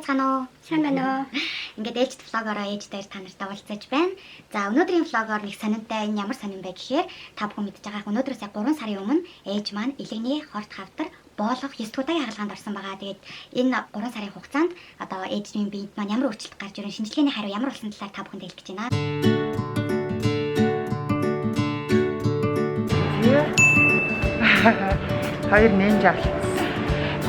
Байцгаана уу? Сайн байна уу? Ингээд ээлжит vlog-ороо ээж дээр та нартай уулзаж байна. За, өнөөдрийн vlog-оор нэг сонинтай, энэ ямар сонин бэ гэхээр та бүхэн мэдж байгаа, өнөөдрөөс яг 3 сарын өмнө ээж маань элэгний хорт хавдар боолгох 9 дугаар удаагийн хагалгаанд орсон байгаа. Тэгээд энэ 3 сарын хугацаанд одоо ээжийн биед маань ямар өөрчлөлт гарч ирэн, шинжилгээний хариу ямар болсон талаар та бүхэнд хэлэх гэж байна. Хоёр нинжа авчихсан.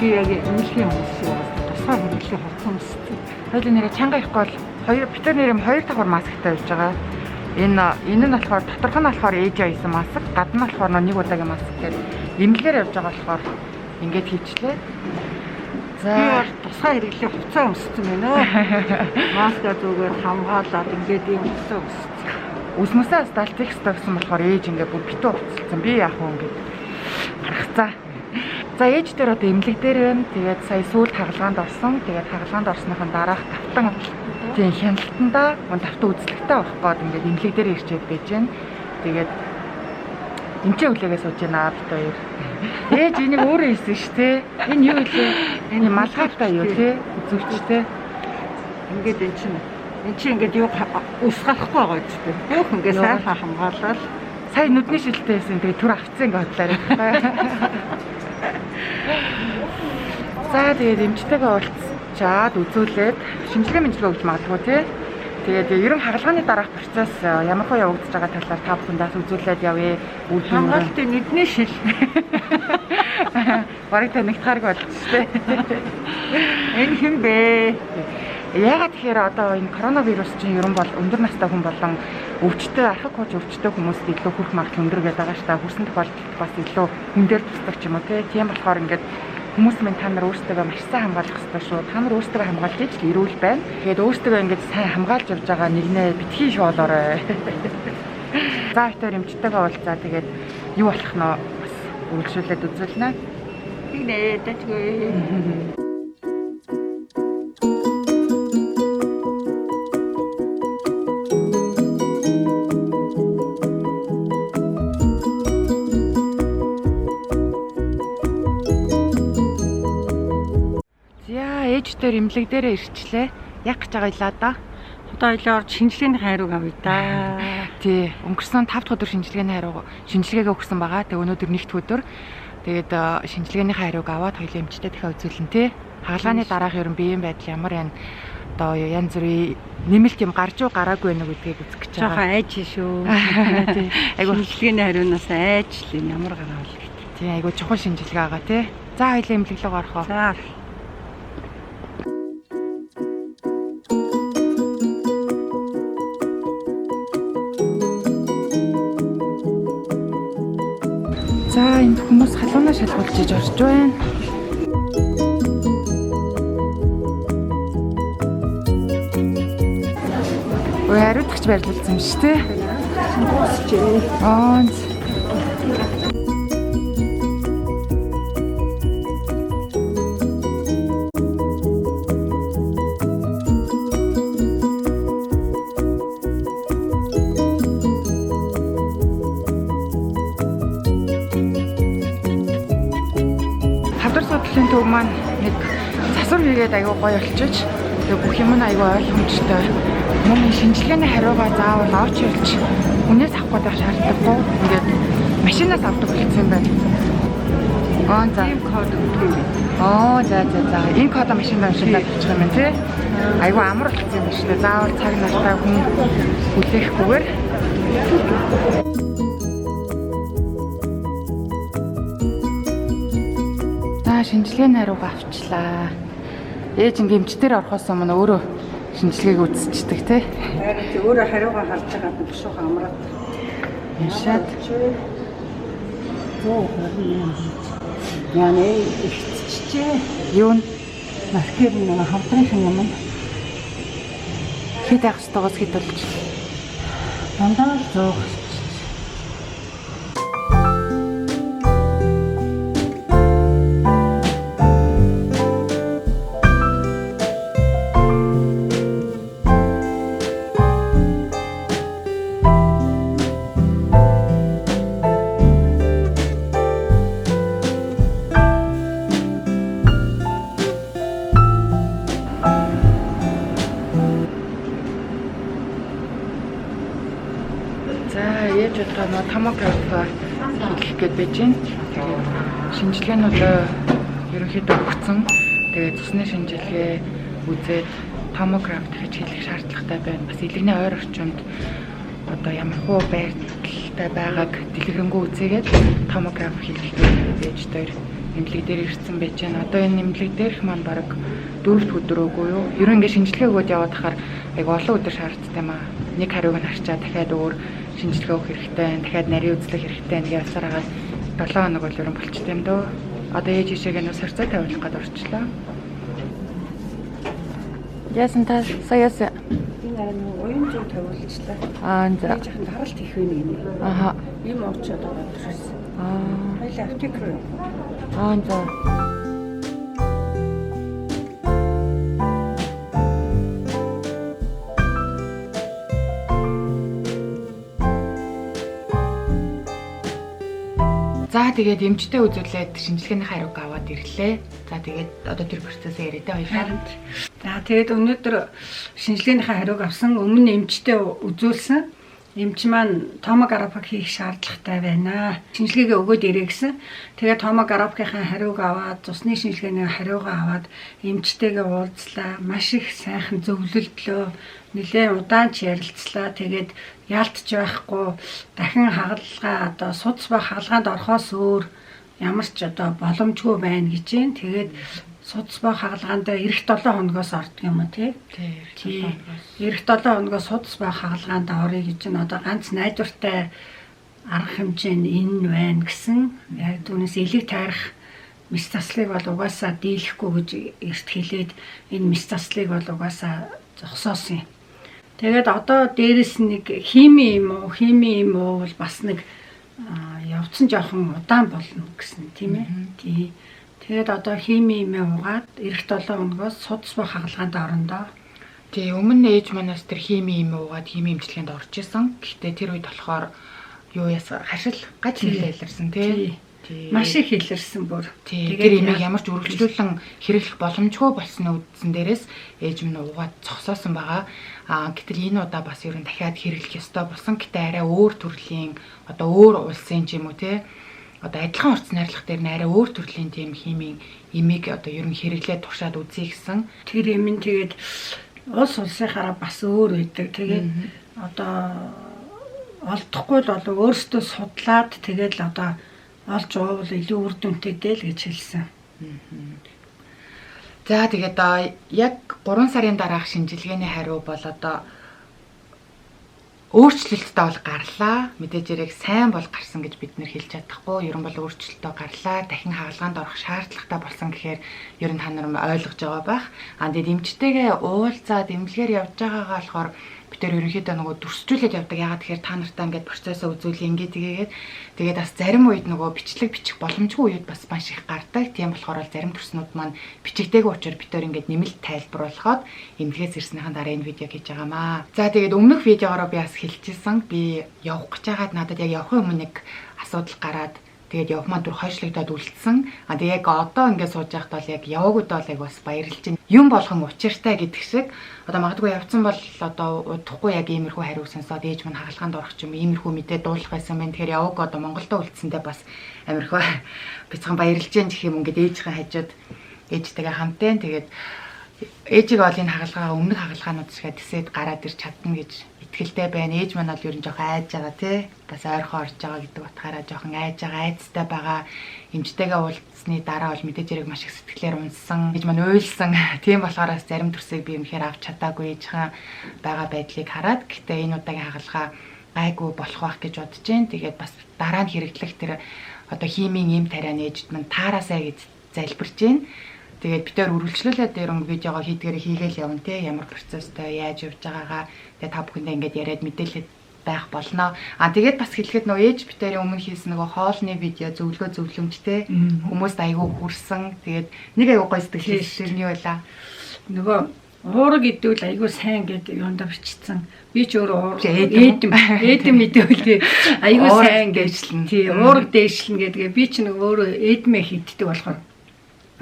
Би яг эмнэлгийн хүмүүс шиг байгаа. Тусгай хэрэглэх хувцас өмсдөг. Хоёул нэрээ чанга ихгүй бол хоёр битэр нэр юм хоёр давхар масктай явж байгаа. Энэ нь болохоор доторх нь болохоор ээж хийсэн маск, гадна нь болохоор нэг удаагийн маск гэдэг эмнэлгээр явж байгаа болохоор ингээд хийчлээ. Би За, бол тусгай хэрэглэх хувцас өмссөн байна. Маска зүгээр хамгаалаад ингээд ийм хувцас өмссөн. Үсмэсээ бас далтих хэрэгтэй гэсэн болохоор ээж ингээд бүр битүү хувцалсан. Би яах вэ, ингээд гаргацаа. За, ээж дээр одоо эмнэлэг дээр байна. Тэгээд сая сүүлд хагалгаанд орсон. Тэгээд хагалгаанд орсныхон дараах давтан, тийм, хяналтандаа мөн давтан үзлэгтэй болох гээд ингээд эмнэлэг дээр ирчээд байж байна. Тэгээд эмчээ хүлээгээ сууж байна бит хоёр. Ээж энийг өөрөө хийсэн шүү дээ. Энэ юу илээ? Энэ малгайтай юу те? Үзүүлч те. Ингээд эн чинь ингээд юу ус гарахгүй байгаа үстэй. Бүх ингээд сайхан хамгаалал. Сая нүдний шилтэй байсан. Тэгээд түр авцсан ингээд бодлоо. За, тэгээд эмчтэйгээ уулзчаад үзүүлээд шинжилгээ мэнжилгээ өгч магадгүй тий. Тэгээд ер нь хагалгааны дараах процесс ямар хөө явагдаж байгаа талаар та бүхэндээс үзүүлээд явъя. Үр дүн Хамгаалтын нүдний шил. барыг танигдахаарг болчих тий. Энэ хэн бэ? Яагаад тэгэхээр одоо энэ коронавирус чинь ер нь бол өндөр настай хүн болон өвчтөй, архаг хууч өвчтөй хүмүүст илүү хүрэх магадлал өндөр гэдэг байгаа шүү дээ. Хүрсэн тохиолдолд бас илүү хүн дээр тусдаг ч юм уу тийм болохоор ингээд хүмүүс минь, та нар өөрсдөө маш сайн хамгаалах ёстой шүү. Та нар өөрсдөө хамгаалж иж л эрүүл байна. Тэгээд өөрсдөө ингээд сайн хамгаалж явж байгаа нэгнээ битгий шоолоорой. За, хоёр эмчтэйгээ уулзаа, тэгээд юу болох нь бас үргэлжлүүлээд үзүүлнэ. Тэгнэ дажгүй. За, ээж дээр эмнэлэг дээрээ ирчлээ. Яг гэж байгаа илаа да. Одоо хоёлоо орж шинжилгээний хариуг авъя да. Тий, өнгөрсөн 5 дахь өдөр шинжилгээний хариу шинжилгээгээ өгсөн байгаа. Тэгээ өнөөдөр нэгд өдөр. Тэгээд шинжилгээний хариуг аваад хоёлын эмчтэй дахиад үзүүлнэ тий. Хагалгааны дараах ер нь биеийн байдал ямар байна? Одоо янз бүрийн нэмэлт юм гарч уу гараагүй байна уу гэдгийг үзэх гэж байгаа. Жохон айж шүү. Тий. Айгу Шинжилгээний хариунаас айж л юм ямар гараал гэдэг. Тий, айгу чухал шинжилгээ байгаа тий. За, хоёлын эмнэлэг рүү орох уу? За. За, энд хүмүүс халуунаа шалгуулж иж орж байна. Ой, хариуцагч байрлуулсан юм шүү дээ. Дуусчээ. Аа. Хавдар судлалын төв маань нэг засвар хийгээд аягүй гоё болчихож, тэгээ бүх юм нь аягүй ойлгомжтой. Мөн энэ шинжилгээний хариугаа заавал очилж хүнээс авах гэдэг шаардлагагүй. Ингээд машинаас авдаг болсон юм байна. Аа, за. Ийм код өгдөг юм байна. Аа, за. Энэ кодо машинд уншуулаад авчих юм байна тий. Аягүй амар болсон юм байна шүү дээ. Заавал цаг нартай хүн хүлээхгүйгээр. За, шинжилгээний хариугаа авчлаа. Ээж ингээ эмчтэр орохоос өмнө өөрөө шинжилгээг үзчихдэг тий. Харин тий, өөрөө хариугаа харж байгаа нь бушуухан амраад. Уншаад. 128. Яа нэ ихтчихжээ. Юу н Маркер нэг хавдрын юм. Хэд явах ёстойгоос хэд болж. Дандаа л 100. Одоо нөгөө томограф хийх гээд байж байна. Тэгээд шинжилгээнүүд ерөнхийдөө өгсөн. Тэгээд цусны шинжилгээ үзээд томограф дахиж хийх шаардлагатай байна. Бас илэгний ойр орчимд одоо ямар хуу байрталтай байгааг дэлгэрэнгүй үзээгээд томограф хийх гээд ээж дээр эмнэлэг дээр ирсэн байж байна. Одоо энэ эмнэлэг дээрх маань бараг 4 өдөр үгүй юу? Ер нь ингээ шинжилгээ өгөөд яваад хахаар айгу олон өдөр шаардтай юм аа. Нэг хариуг нь харчаа дахиад өөр шинжилгээ өгөх хэрэгтэй байна. Дахиад нарийн үзлэх хэрэгтэй байна гэж явсаар хагаад 7 хоног бол ер нь болчтой юм дөө. Одоо ээж ишээгээ нөө сорцоо тавиулах гээд орчлоо. Яасан та саяас Энэ арай нэг уян зүү тавиулчлаа. Аа за. Ээж ахын даралт их вэ гинэ. Аха. Им уучаад ороод ирсэн. Аа. Хоёлаа аптек руу явах. Аа за. За тэгээд эмчтэй үзүүлээд шинжилгээний хариуг аваад ирлээ. За тэгээд одоо тэр процессыг яриа тэ хоёлаа. За тэгээд өнөөдөр шинжилгээнийхээ хариуг авсан, өмнө эмчтэй үзүүлсэн. Эмч маань томографик хийх шаардлагатай байна. Шинжилгээгээ өгөөд ирээ гэсэн. Тэгээд томографикийн хариуг аваад, цусны шинжилгээний хариугаа аваад эмчтэйгээ уулзлаа. Маш их сайхан зөвлөлдлөө. Нилээн удаан ч ярилцлаа. Тэгээд яалтч байхгүй дахин хагалгаа одоо судас ба хагалгаанд орохоос өөр ямар ч одоо боломжгүй байна гэж байна. Тэгээд судас ба хагалгаанд ирэх 7 хоногоос ордог юм уу тий? Тий. Ирэх 7 хоногоос судас ба хагалгаанд оръё гэж нь одоо ганц найдвартай арга хэмжээ нь энэ байна гэсэн. Яг түүнээс элэг тайрах мэс заслыг бол угаасаа дийлэхгүй гэж эрт хэлээд энэ мэс заслыг бол угаасаа зогсоосон юм. Тэгээд одоо дээрэс нь нэг хими юм уу, хими юм уу бол бас нэг явцсан жоохон удаан болно гэсэн тийм ээ. Тий. Тэгээд одоо хими юм уугаад ирэх 7 хоногоос судас ба хагалгаанд орондоо. Тий, өмнө ээж манаас тэр хими юм уугаад хими эмчилгээнд орж исэн. Гэхдээ тэр үед болохоор юу яасан харшил гаж нэлээ илэрсэн тий. Тий. Маш их илэрсэн бүр. Тий, тэр имийг ямар ч үргэлжлүүлэн хэрэглэх боломжгүй болсон үдсэн дээрээс ээж минь уугаад зогсоосон байгаа. Аа гэтэл энэ удаа бас ер нь дахиад хэрэглэх ёстой болсон. Гэтэ арай өөр төрлийн одоо өөр улсын ч юм уу те одоо адилхан орц найрлах дээр нь арай өөр төрлийн тийм химийн имийг одоо ер нь хэрэглээд туршаад үзье гэсэн. Тэр юм нь тэгээд улс улсынхаараа бас өөр байдаг. Тэгээд одоо олдохгүй л бол өөрсдөө судлаад тэгээд л одоо олж уувал илүү үр дүнтэй дээ л гэж хэлсэн. За тэгээд яг 3 сарын дараах шинжилгээний хариу бол одоо өөрчлөлттэй бол гарлаа. Мэдээж хэрэг сайн бол гарсан гэж бид нэр хэлж чадахгүй. Ер нь бол өөрчлөлтөө гарлаа. Дахин хагалгаанд орох шаардлагатай болсон гэхээр ер нь та нар ойлгож байгаа байх. Аа тэгээд эмчтэйгээ уулзаад эмнэлгээр явж байгаагаа болохоор бид тэр ерөнхийдөө нөгөө дүрсжүүлээд явдаг. Ягаад тэгэхээр та нартай ингээд процессоо үзүүлээ ингээд тэгээд тэгээд бас зарим үед нөгөө бичлэг бичих боломжгүй үед бас маш их гардаг. Тийм болохоор л зарим төрснүүд маань бичигдээгүй учраас бид тэр ингээд нэмэлт тайлбар болгоход эмнэлгээс ирснийхэн дараа энэ видео хийж байгаамаа. За тэгээд өмнөх видеогоороо би бас хэлчихсэн. Би явах гэж байгаад надад яг явахын өмнө нэг асуудал гараад тэгээд явах маань түр хойшлогдоод үлдсэн. А тэгээд яг одоо ингээд сууж байхад бол яг яваагүй доо л яг бас баярлж байна. Юм болгон учиртай гэдэг шиг одоо магадгүй явцсан бол одоо удахгүй яг иймэрхүү хариу сонсоод ээж минь хагалгаанд орох ч юм иймэрхүү мэдээ дуулах байсан байна. Тэгэхээр яваагүй одоо Монголдо үлдсэндээ бас амирхүү бяцхан баярлж байна гэх юм ингээд ээжийнхээ хажууд ээжтэйгээ хамтын тэгээд ээжийг бол энэ хагалгаа өмнөх хагалгаанууд шиг тэсээд гараад ирч чадна гэж итгэлтэй байна. Ээж маань бол ер нь жоохон айж байгаа тий. Бас ойрхон орж байгаа гэдэг утгаараа жоохон айж байгаа, айцтай байгаа. Эмчтэйгээ уулзсны дараа бол мэдээж хэрэг маш их сэтгэлээр унсан. Ээж маань уйлсан. Тийм болохоор бас зарим төрсийг би үнэхээр авч чадаагүй ээжхэн байгаа байдлыг хараад гэхдээ энэ удаагийн хагалгаа гайгүй болох байх гэж бодож байна. Тэгээд бас дараа нь хэрэглэх тэр одоо химийн эм тарианы ээжд мань таараасай гэж залбирч байна. Тэгээд бид тэр үргэлжлүүлээд дээр өнгө видеого хийдгээр хийгээл явна те ямар процесстой яаж явж байгаагаа тэгээд та бүхэндээ ингээд яриад мэдээлэл байх болно. А тэгээд бас хэлэхэд нөгөө ээж бид тэрийн өмнө хийсэн нөгөө хоолны видео зөвлөгөө зөвлөмж те хүмүүст айгүй хүрсэн. Тэгээд нэг айгүй гоё сэтгэл тэрний байла. Нөгөө уураг идэвэл айгүй сайн гэдэг юунда бичсэн. Би ч өөрөө уураг эдэм идэвэл тий айгүй сайн гэж тий уураг дээшлэн гэдгээ би ч нэг өөрөө эдмээ хийддэг болохоор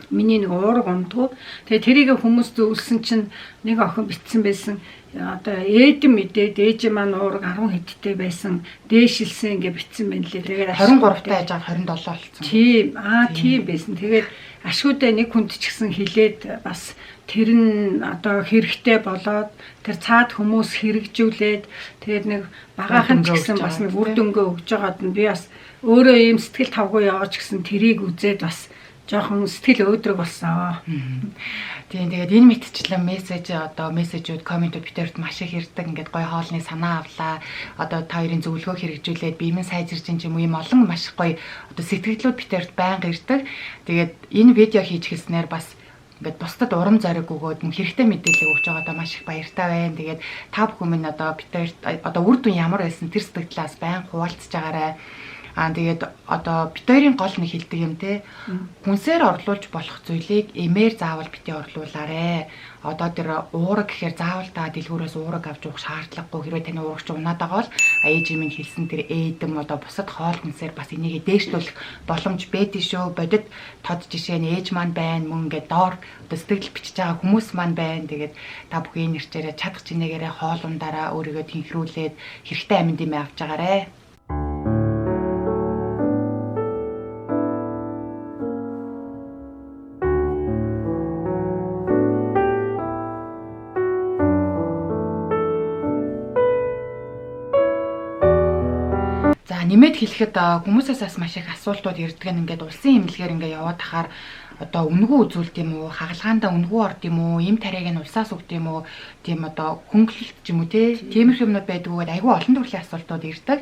миний нэг уураг ундгуу. Тэгээ тэрийг хүмүүс зөвлөсөн чинь нэг охин битсэн байсан. Одоо ээдэм мэдээд ээж маань уураг 10 хэдтэй байсан. Дээшилсэн ингээ битсэн байна лээ. Тэгээд 23 таа яж 27 болсон. Тийм. Аа тийм байсан. Тэгээд ашгуудаа нэг хүнд ч гэсэн хилээд бас тэр нь одоо хэрэгтэй болоод тэр цаад хүмүүс хэрэгжүүлээд тэгээд нэг багаахан ч гэсэн бас нэг үр дүнгээ өгж байгаад нь би бас өөрөө ийм сэтгэл тавгүй яваач гэсэн тэрийг үзээд бас жоохон сэтгэл өөдрөг болсон. Тийм, тэгээд энэ мэтчлэн мессеж одоо мессежүүд, комментүүд битэрт маш их ирдэг. Ингээд гоё хоолны санаа авлаа. Одоо та хоёрын зөвлөгөө хэрэгжүүлээд биеийн сайжирч юм ч юм уу ийм олон маш гоё одоо сэтгэлдлүүд битэрт байнга ирдэг. Тэгээд энэ видео хийж хэлснээр бас ингээд бусдад урам зориг өгөөд мөн хэрэгтэй мэдээлэл өгч байгаадаа маш их баяртай байна. Тэгээд та бүхэн минь одоо битэрт одоо үр дүн ямар байсан тэр сэтгэлээс байнга хуваалцж байгаарай. Аа тэгээд одоо бит хоёрын гол нэг хэлдэг юм те. Хүнсээр орлуулж болох зүйлийг эмээр заавал битээ орлуулаарэ. Одоо тэр уураг гэхээр заавал та дэлгүүрээс уураг авч уух шаардлагагүй. Хэрвээ таны уураг ч унаад байгаа бол ээж минь хэлсэн тэр ээдэм одоо бусад хоол хүнсээр бас энийг дээшлүүлэх боломж байдэн шүү. Бодит тод жишээ нь ээж маань байна. Мөн ингээд доор одоо сэтгэл бичиж байгаа хүмүүс маань байна. Тэгээд та бүхэн нэрчээрээ чадах чинээгээрээ хоол ундаараа өөрийгөө тэнхрүүлээд хэрэгтэй амин дэмээ авч байгаарэ. Нэмээд хэлэхэд хүмүүсээс бас маш их асуултууд ирдэг нь ингээд улсын эмнэлгээр ингээд яваад тахаар одоо үнэгүй үзүүлд юм уу, хагалгаандаа үнэгүй орд юм уу, эм тариаг нь улсаас өгд юм уу, тийм одоо хөнгөлөлт ч юм уу те, тиймэрхүү юмнууд байдаг үгээд айгүй олон төрлийн асуултууд ирдэг.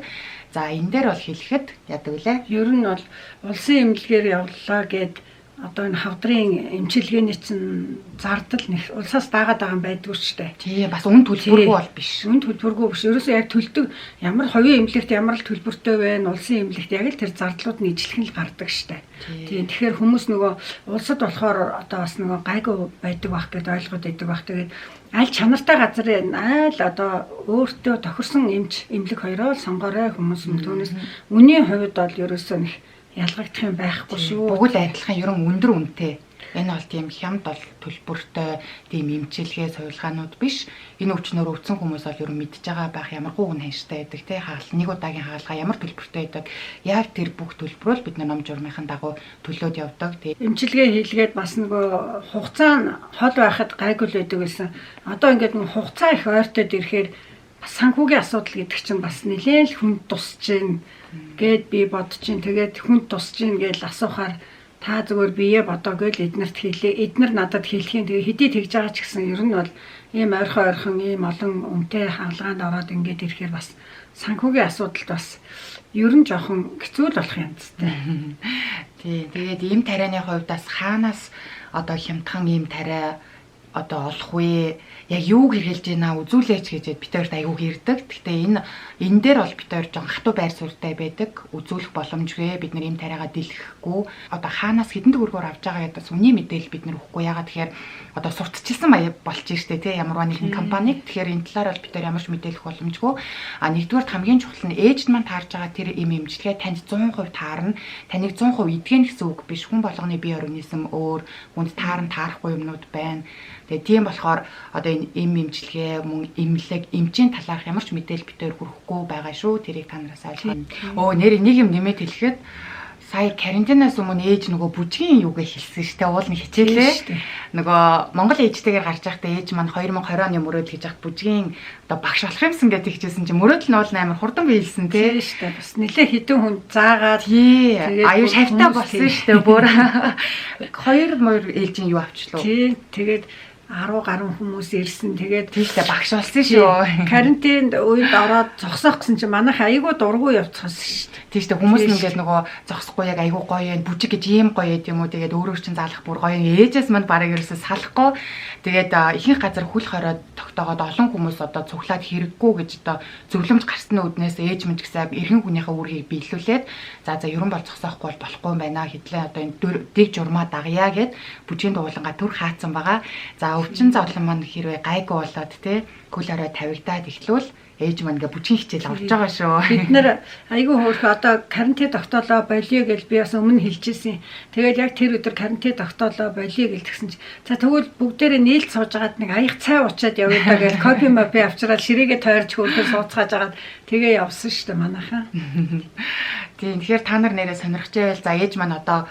За энэ дээр бол хэлэхэд яадаг лээ. Ер нь бол улсын эмнэлгээр явлаа гэд одоо энэ хавдрын эмчилгээний чинь зардал нэг улсаас дагаад байгаа юм байдгүй ч дээ. Тийм, бас үн төлбөргүй бол биш. Үн төлбөргүй биш. Ерөөсөө яг төлдөг ямар хувийн эмнэлэгт ямар л төлбөртэй байна, улсын эмнэлэгт яг л тэр зардлууд нь ижилхэн л гардаг штэ. Тийм, тэгэхээр хүмүүс нөгөө улсад болохоор одоо бас нөгөө гайгүй байдаг байх гэдээ ойлгоод байдаг байх. Тэгээд аль чанартай газар айл одоо өөртөө тохирсон эмч эмнэлэг хоёроо л сонгоорой хүмүүс юм. Түүнээс үнийн хувьд бол ерөөсөө нэг ялгагдах юм байхгүй шүү. Бүгд адилхан ерөн өндөр үнэтэй. Энэ бол тийм хямд бол төлбөртэй тийм эмчилгээ сувилгаанууд биш. Энэ өвчнөр өвдсөн хүмүүс бол ерөн мэдж байгаа байх ямаргүй үн ханштай байдаг те. Хагалт нэг удаагийн хагалгаа ямар төлбөртэй байдаг. Яг тэр бүх төлбөрөөр бид нар ном журмынхан дагуу төлөөд явдаг. Эмчилгээ хийлгээд бас нөгөө хугацаа нь хол байхад гайгүй л байдаг гэсэн. Одоо ингээд нөгөө хугацаа их ойртоод ирэхээр бас санхүүгийн асуудал гэдэг чинь бас нэлээд л хүнд тусч байна гэд би бодож чинь. Тэгээд хүнд тусч чинь гэж асуухаар та зүгээр бие бодоо гэж эднэрт хэлээ. Эднэр надад хэлхийн. Тэгээ хэдий тэгж байгаа ч гэсэн ер нь бол ийм ойрхон ийм олон үнэтэй хагалгаанд ороод ингээд ирэхээр бас санхүүгийн асуудалд бас ер нь жоохон хэцүү л болох юмцтай. Тий, тэгээд ийм тарианы хувьд бас хаанаас одоо хямдхан ийм тариа одоо олох вэ? Яг юуг хэрэглэж байна үзүүлээч гэж бид хоёрт айгүйг ирдэг. Гэхдээ энэ дээр бол бид хоёр жоон хатуу байр суурьтай байдаг. Үзүүлэх боломжгүй. Бид нар ийм тариагаа дэлгэхгүй. Одоо хаанаас хэдэн төгрөгөөр авч байгаа гэдээс үний мэдээлэл бид нар өгөхгүй. Ягаад тэгэхээр одоо сурталчилсан болж штэ тий ямар нэгэн компаниг. Тэгэхээр энэ талаар бол бид хоёр ямар ч мэдээлэх боломжгүй. А нэгдүгээрт хамгийн чухал нь ээжд маань таарж байгаа тэр ийм эмчилгээ танд 100% таарна. Таныг 100% эдгэн гэсэн үг биш. Хүн болгоны бие организм өөр, хүнд таарна таарахгүй юмнууд байна. Тэгээ тийм болохоор одоо энэ эм эмчилгээ мөн эмнэлэг эмчийн талаарх ямар ч мэдээлэл бид хоёр хүргэхгүй байгаа шүү. Тэрийг та нараас ойлгоно. Өө нэр нэг юм нэмээд хэлэхэд сая карантинаас өмнө ээж нөгөө бүжгийн юугээ хэлсэн шүү дээ. Уул нь хичээлээ. Нөгөө Монгол ээжтэйгээр гарч байхдаа ээж маань 2020 оны мөрөөдөл гэж яхад бүжгийн одоо багш болох юмсан гэдэг хичээсэн чинь мөрөөдөл нь уул амар хурдан биелсэн тий. Тийм шүү дээ. Бас нэлээ хідэн хүн заагаад тий. Аюу шавьтаа болсон шүү дээ. Бүр хоёр мөр ээлжийн юу авчлаа. Тий. Тэгээд 10 гаруй хүмүүс ирсэн. Тэгээд тийм шүү дээ, багш болсон шүү. Карантинд үед ороод зогсоох гэсэн чинь манайх айгүй дургүй явцсан шүү дээ. Тийм шүү дээ. Хүмүүс нь ингээд нөгөө зогсохгүй яг айгүй гоё юм, бүжиг гэж ийм гоё юм уу. Тэгээд өөрөө чинь залах бүр гоё юм. Ээжээс манд бараг ерөөсөө салахгүй. Тэгээд ихэнх газар хүл хорой тогтоогоод олон хүмүүс одоо цуглаад хэрэггүй гэж одоо зөвлөмж гарсны үднээс ээж минь гэсэн эргэн хүнийхээ үүргийг биелүүлээд за ер нь бол зогсоохгүй бол болохгүй юм байна. Хэдлээ одоо энэ дэг журмаа дагая гэд бүжгийн дуулангаа төр хаацсан байгаа. За өвчин зовлон маань хэрвээ гайгүй болоод те хөл хорой тавигдаад эхлүүл Ээж маань ингээ бүжгийн хичээл орж байгаа шүү. Бид нэр айгүй хөөрхөн одоо карантин тогтоолоо болио гэж би бас өмнө хэлжсэн. Тэгээд яг тэр өдөр карантин тогтоолоо болио гэж тэгсэн чи. За тэгвэл бүгдээрээ нийлд сууж агаад нэг аяг цай уучаад явъя даа гэж кофе мопи авчираад ширээгээ тойрч хөөрхөн сууцгааж агаад тэгээ явсан шүү дээ манайхан. Тийм, тэгэхээр та нар нэрээ сонирхож байвал за ээж маань одоо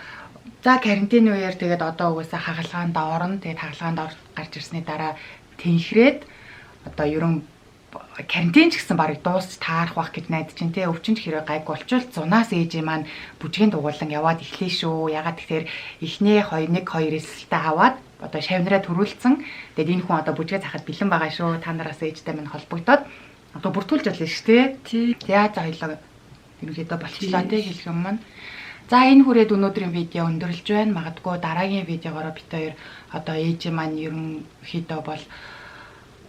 за карантин үеэр тэгээд одоо угаасаа хагалгаанд орно. Тэгээд хагалгаанд гарч ирсний дараа тэнхрээд одоо ерөн карантин ч гэсэн барыг дуусч таарах бах гэж найдаж чинь те, өвчин ч хэрэг гайг болчвол зунаас ээжийн маань бүжгийн дугуулan яваад эхлэе шүү. Ягаад тэгэхээр эхний 2 1 2 эсэлтээ аваад одоо шавнараа төрүүлсэн. Тэгээд энэ хүн одоо бүжгээ захад бэлэн байгаа шүү. Та нараас ээжтэй минь холбогдоод одоо бүртгүүлж болно шүү те. Тий. За за хоёлоо ерөнхийдөө болчлоо те, хэлэх юм маань. За, энэ хүрээд өнөөдрийн видео өндөрлж байна. Магадгүй дараагийн видеогоороо бид хоёр одоо ээж маань ерөнхийдөө бол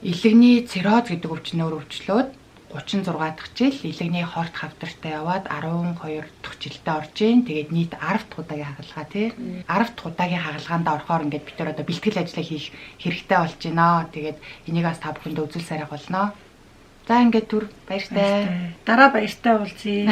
элэгний цирроз гэдэг өвчнөөр өвчлөөд 36 дахь жил элэгний хорт хавдартай яваад 12 дахь жилдээ орж ийн. Тэгээд нийт 10 дахь удаагийн хагалгаа тий. 10 дахь удаагийн хагалгаанд орохоор ингээд бид нар одоо бэлтгэл ажлаа хийх хэрэгтэй болж байна. Тэгээд энийг бас та бүхэнд үзүүлсээр болно. За, ингээд түр баяртай. Дараа баяртай уулзъя.